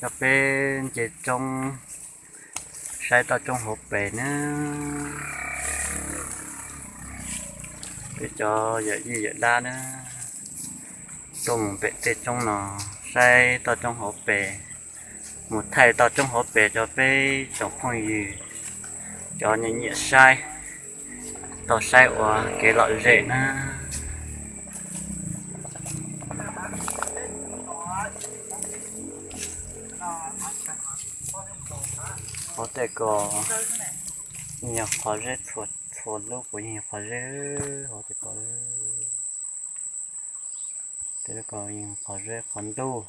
Coj peb nce roob saib toj roob hauv pes na. Peb cov yawm yij yawm dab na, tuaj mus pem tej roob no saib toj roob hauv pes, mus thaij toj roob hauv pes rau peb tsoom phooj ywg cov nyiam nyiam saib tau saib ua kev lom zem na. Hauv tej ko yeej yog qhov zeb txhua txhua lub, kuv yeej yog qhov zeb hauv tej ko. Tej lub ko yeej qhov zeb qhov ntuj.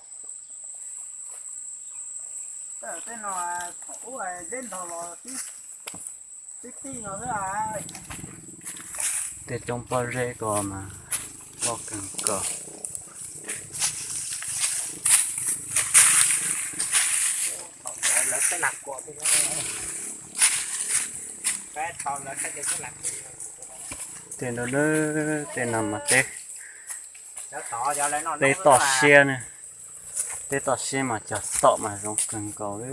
Tej roob pob zeb ko mas loj kawg nkaus. Tej no, tej no mas teb, teb toj siab ne, teb toj siab mas cog tom mas zoo kawg nkaus li.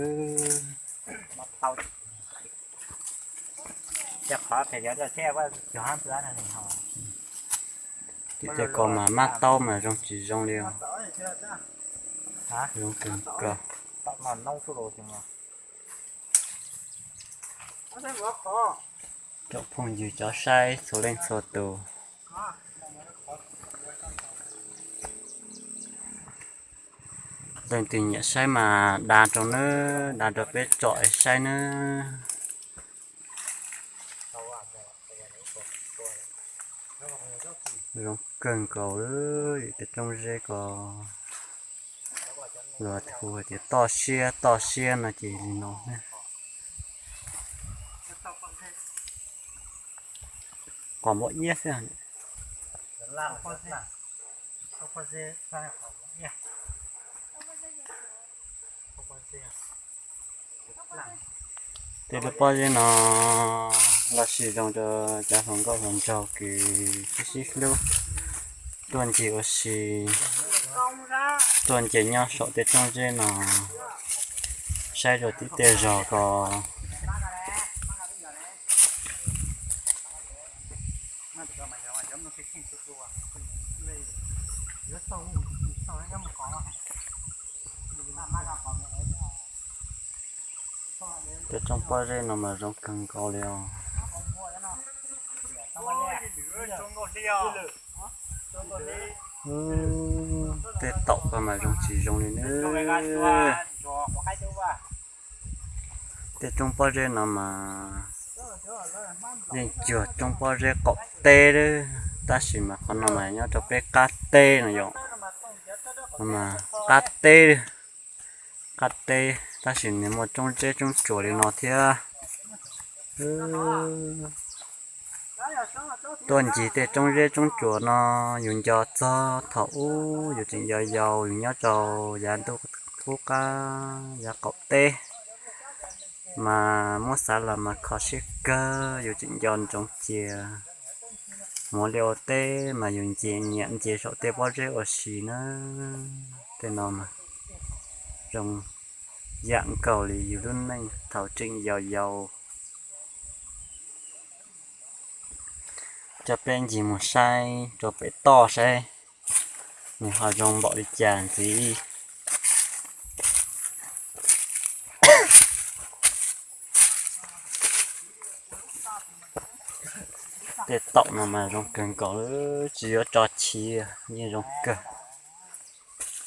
Tej ko mas mab taub mas zoo tsis zoo li os. Zoo kawg nkaus. Tsoom phooj ywg cov saib txhua leej txhua tus, leej twg nyiam saib mas da rau nawb, da rau peb tsom es saib nawb. Zoo kawg nkaus li tej roob zeb ko, luag hu hais tias toj siab toj siab no ces li no. Qos npua iab xwb. Tej lub pob zeb no los sis zoo rau cov hluas nkauj hluas nraug kws sib sib hlub tuaj ncig ua si, tuaj nce nyob saum tej roob zeb no saib rau tib tej zog ko. Tej roob pob zeb no mas zoo kawg nkaus li os. Tej taum ko mas zoo tsis zoo li nawb. Tej roob pob zeb no mas yeej cuag roob pob zeb qaum teb, tab sis mas qhov no mas nyob rau peb qab teb no yom. Qab teb, qab teb tab sis nws muaj roob zeb roob tsuas li no thiab. Tuaj ncig tej roob zeb roob tsuas no yus nco txog thaum ub yus tseem yau yau, yus nyob rau yav ntuj qub qab yav qaum teb, mas muab xav los mas kho siab kawg, yus tseem nco ntsoov cia. Mus ua liaj ua teb mas yus nce, nyiam nce saum tej pob zeb ua si na. Tej no mas zoo yam nkaus li yus lub neej thaum tseem yau yau. Coj peb ncig mus saib rau pem toj saib nws ho zoo npaum li cas ntxiv. Tej taum no mas zoo kawg nkaus, tsis yuav tso chiv yeej zoo kawg.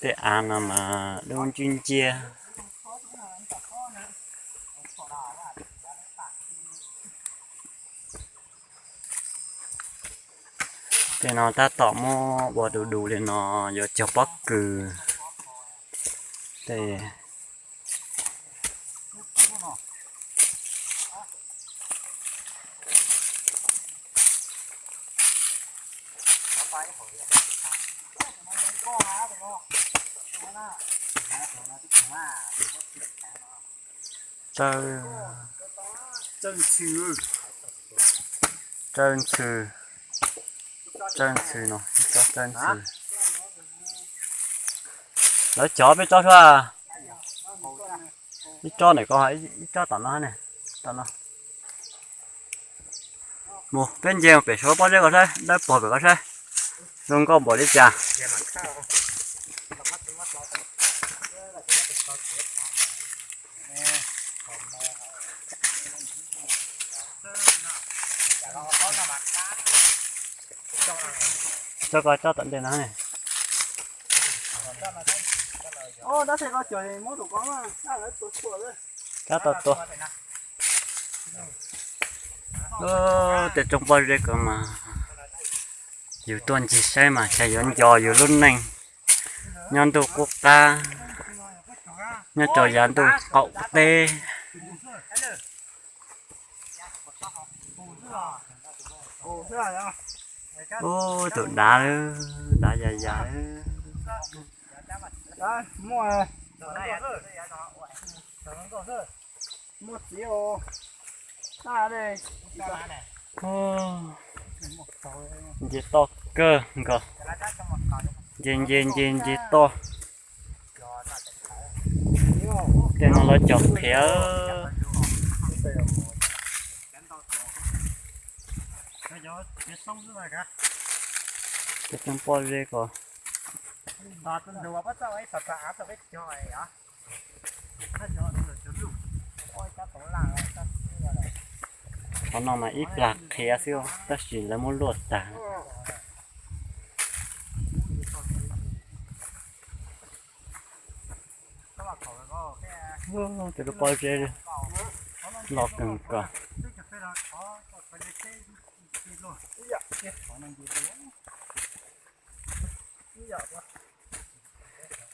Tej av no mas dub nciab nciab. Tej no tab tom muab ua du du li no yuav cog pob kws. Tej Tsawb ntxhw, tsawb ntxhw no, tsawb ntxhw. Lawv cov peb tsob sua. Ib tsob ntawm ko, ib tsob tom no ne, tom no. Mus peb nce pem saum pob zeb ko saib, dawb paug pem ko saib, zoo nkauj npaum li cas. Tsob ko tsob tom ntej no ne. Tsob tau tua. Tej roob pob zeb ko mas yus tuaj ncig saib mas cas yuav nco yus lub neej nyob ntuj qub qab, nyob rau yav ntuj qaum teb. Ub, tus dav, dav yas yas. Nce toj kawg nkaus. Nce nce nce nce toj. Tej no lawv cog qhiav. Tej roob pob zeb ko. Qhov no mas ib plag qhiav xwb tab sis lawv muab luaj tag. Tej lub pob zeb los kawg nkaus.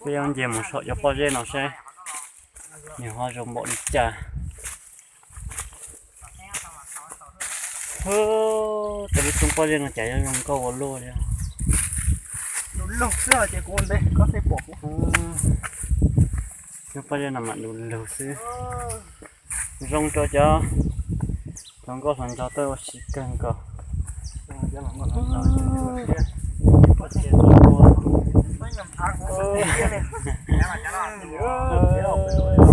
Peb yuav nce mus saum cov pob zeb no seb nws ho zoo npaum li cas. Tej lub roob pob zeb no cas yuav zoo nkauj ua luaj li. Lub pob zeb no mam du lug xwb. Zoo rau cov hluas nkauj hluas nraug tuaj ua si kawg nkaus.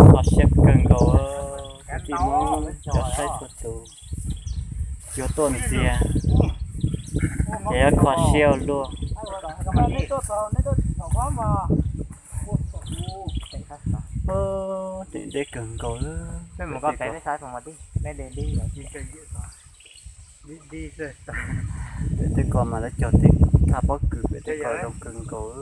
Kho siab kawg nkaus, kwv tij Hmoob cov saib txhua tus, cua tuaj ntxiag, ces yuav kho siab ua luaj. Teem deb kawg nkaus. Pem tej ko mas lawv cog tej thaj pob kws pem tej ko zoo kawg nkaus.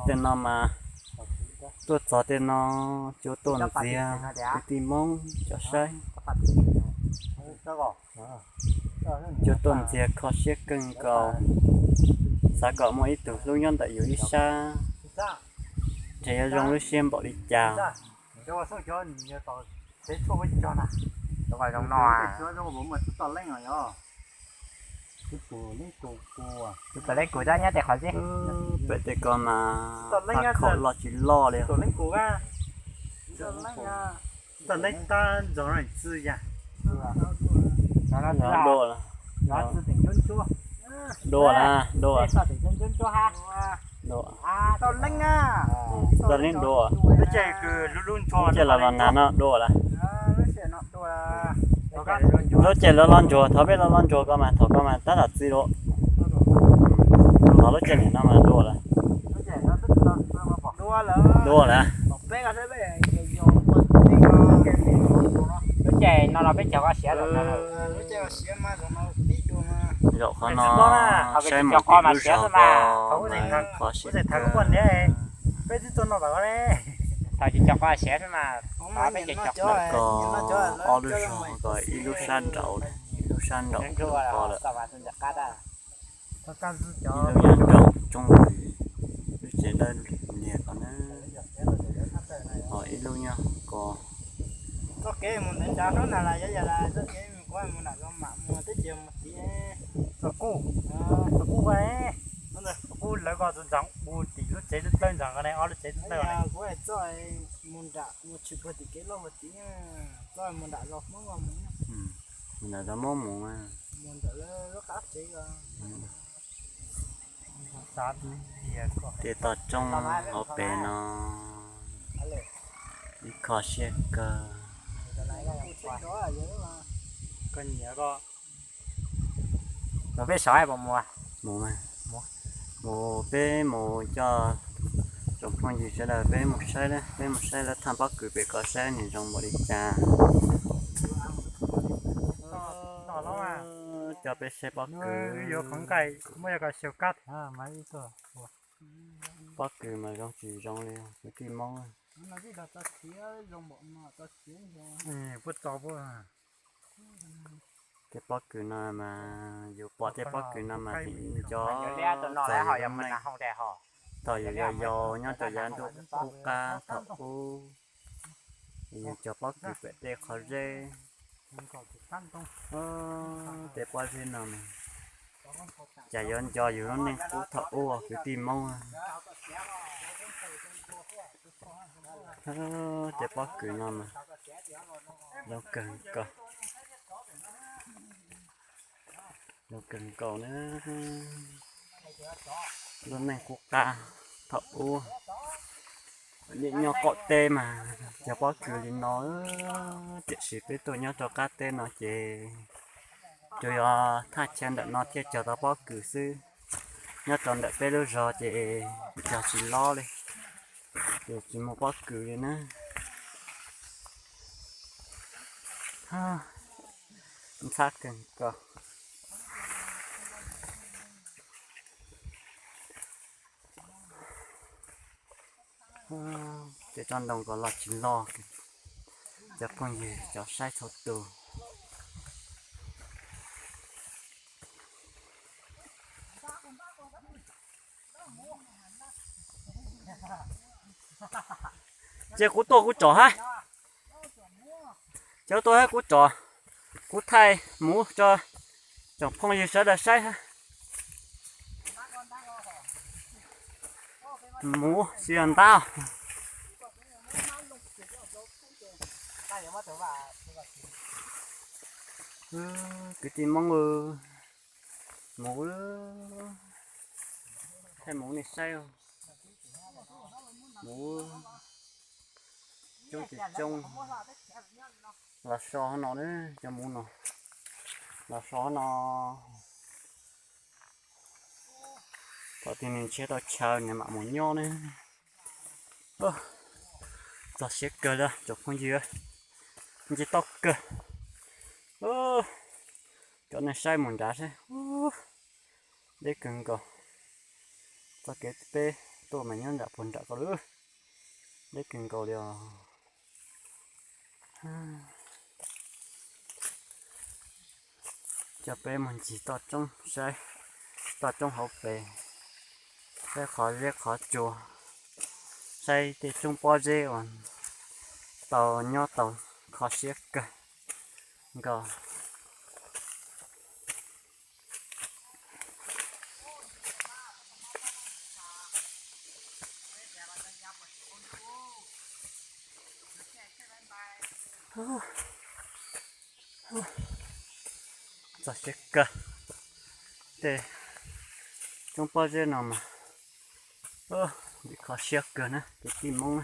Tej no mas tuaj txog tej no cua tuaj ntxiag, kwv tij Hmoob cov saib. Cua tuaj ntxiag kho siab kawg nkaus. Xav kom muaj ib tug hlub nyob ntawm yus ib sab, ntshe yuav zoo lub siab npaum li cas. Pem tej ko mas thaj khaum loj tsis loj li. Dua, dua, dua. Txog leej dua. Lub caij los los nag no dua lawm. Lub caij los los ntsuag, thaum peb los los ntsuag ko mas, thaum ko mas tab tom txi lawm. Thaum lub caij niam no mas dua lawm. Dua lawm. Lub caij no los peb cog koj siav. Zaum qhov no saib mus tim lub zos ko mas kho siab kawg. Lawv ko ob lub zos ko ib lub sab nraud, ib lub sab nraud ko lawm. Ib lub nyob nraum tsoob vwm, lub tsev dawb liag ko na, ho ib lub nyob ko. Txoj kev mus ntawd nrad hnub nag las yog yam las txoj kev mus kuv mus nram los mam mus teb ces mus tid. Txoj kuj, txoj kuj ko, txoj kuj lawv ko txog ntsoov mus tim lub tsev dawb dawb ntsoov ko ne, ob lub tsev dawb dawb ne. Kuv txoj mus nram mus tshwm puag tim kev loj puag tid, txoj mus nram zos Hmoob ko mus. Nram zos Hmoob mus, mus nram lawv lub qab tsev ko. Tej toj roob hauv pes no ib kho siab kawg. Mus, mus peb mus coj tsoom phooj ywg sawv daws peb mus saib na, peb mus saib lawv thaj pob kws pem ko saib nws zoo npaum li cas. Coj peb saib pob kws. Pob kws mas zoo tsis zoo li kwv tij Hmoob. Tej pob kws no mas yus pom tej pob kws no mas nco txog yus lub neej. Thaum yus yau yau nyob rau yav ntuj qub qab thaum ub, yus cog pob kws pem tej qhov zeb. Tej pob zeb no mas cas yuav nco yus lub neej qub thaum ub kwv tij Hmoob. Tej pob kws no mas zoo kawg nkaus, zoo kawg nkaus na. Lub neej qub qab thaum ub, niaj nyob qaum teb mas cog pob kws li no, tiam sis peb tuaj nyob rau qab teb no ces tsuas yog thaj chaw ntawm no thiaj cog tau pob kws xwb. Nyob rau ntawm peb lub zos ces cog tsis lob li, ces tsis muaj pob kws li na. Ntxhab kawg nkaus. Ces tsob ntoo ko los tsis loj, cov phooj ywg cov saib txhua tus. Ces kuv tuaj kuv tsom hab, ces kuv tuaj hab kuv tsom, kuv thaij mus tso, tsoom phooj ywg sawv daws saib hab. Mus tsis yog ntab. Kwv tij Hmoob, mus, thaij mus nej saib, mus coob tsis coob. Los so hov no, cov mus no los so hov no. Thaum twg nws ntshiab tau chaw nws mam mus nyob ne. Txog siab kawg li tsoom phooj ywg, nce toj kawg. Cov nej saib mus nrad saib, deb kawg nkaus. Txoj kev peb tuaj mas nyob nram puag nram ko lawm, deb kawg nkaus li os. Coj peb mus ncig toj roob saib, toj roob hauv pes, saib qhov zeb qhov tsua, saib tej roob pob zeb uas tau nyob tau kho siab kawg nkaus. Txog siab kawg, tej roob pob zeb no mas ntxim kho siab kawg na kwv tij Hmoob,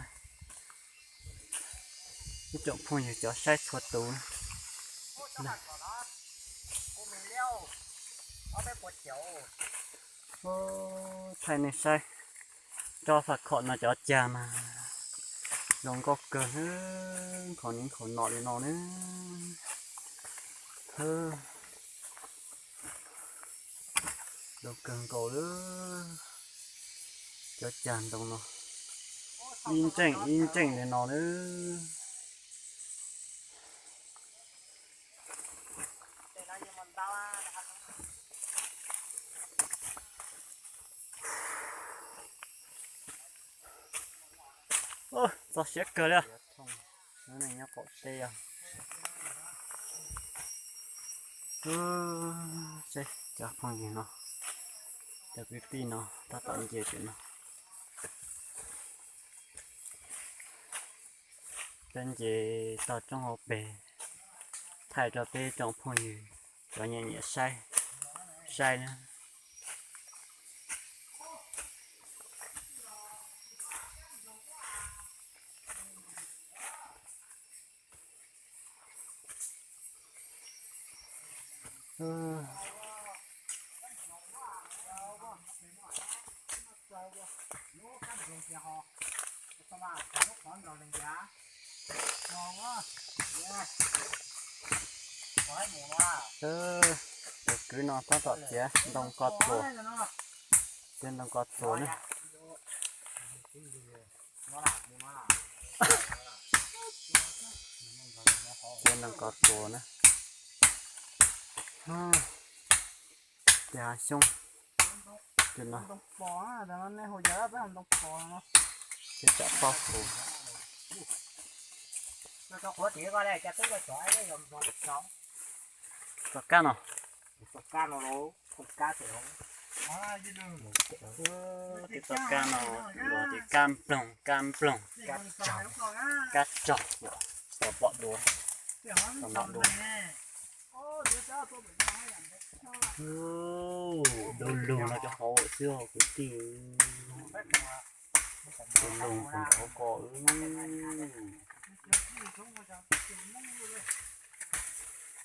ib tsoom phooj ywg cov saib txhua tus. Thaij nej saib, tsob faj khom no cov cag mas zoo nkauj kawg, nkhaus ni nkhaus no li no na. Zoo kawg nkaus li, cov cag ntoo no ib ntseej ib ntseej li no na. Txog siab kawg li. Lub neej nyob qaum teb os. Seb cov phooj ywg no, cov kwv tij no tab tom nce pem no. Peb nce toj roob hauv pes, thaij rau peb tsoom phooj ywg cov nyiam nyiam saib, saib na. Tus kwv no tab tom txiav ntoo ko txuas, txiav ntoo ko txuas na. Txiav ntoo ko txuas na. Ces hav xyoob, ces no, ces tsam pob hu. Txoj kab no, txoj kab no, luag tias kab nploog, kab nploog, kab tsog, kab tsog, pom pom dua, pom pom dua. Du lug no cov hauv xwb os kwv tij. Du lug ntawm hauv ko.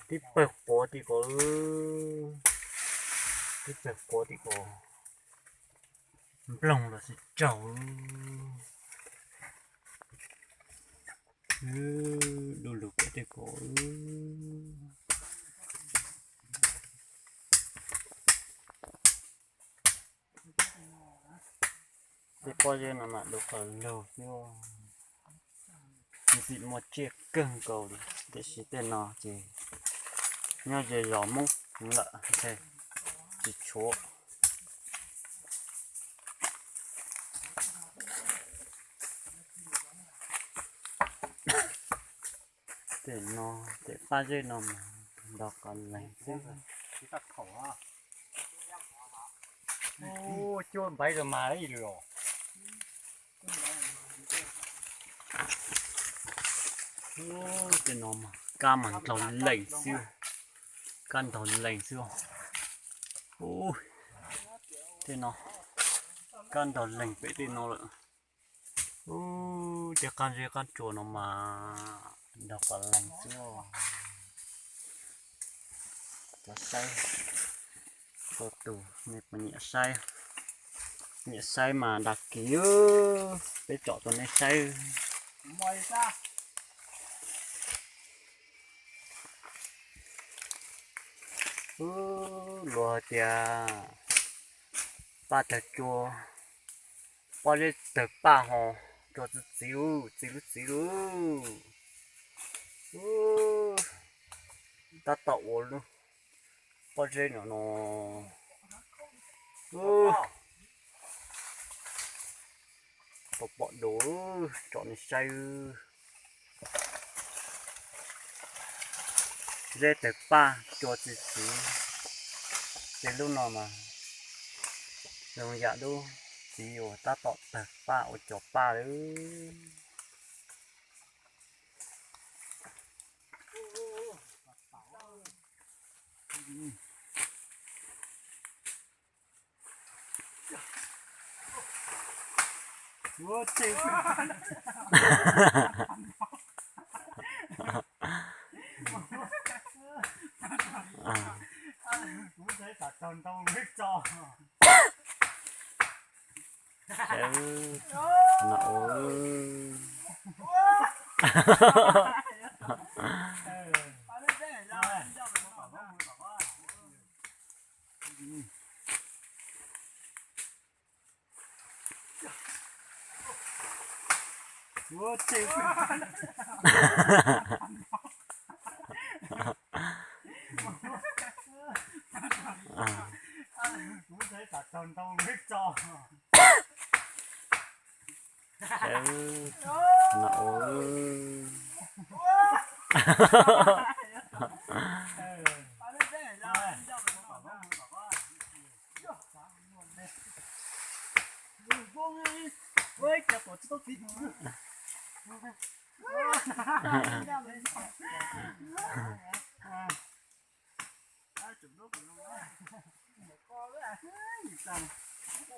Tib pawg quav tim ko, tib pawg quav tim ko. Nploog los tsis tsaug. Du lug pem tej ko. Tej pob zeb no mas du qhov lug xwb. Ntxim muaj tsiaj kawg nkaus li, tiam sis tej no ces nyob ze zos Hmoob lawm, tsis tshuav. Tej no, tej pob zeb no mas nrog qos leeg xwb. Cuab npaiv rau mas ib lwm os. Tej no mas kab mas ntaug lees xwb, kab ntaug lees xwb. Tej no kab ntaug lees pem tej no lawm. Tej qab zeb qab tsua no mas nrog qos leeg xwb. Cov saib, txhua tus nej puas nyiam saib? Nyiam saib mas dag kis, peb tsom rau nej saib. Luag hais tias paj tawg tsua, pob zeb tawg paj ho tsua txi txiv, txi lub txiv lawm. Tab tom ua lub pob zeb no no. Pom pom dua, tsom nej saib. Zeb tawg paj tsua txi txiv, ces lub no mas zoo yam lub txiv uas tab tom tawg paj ua cov paj lawm. No ua No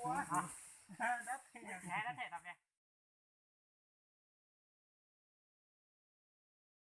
ua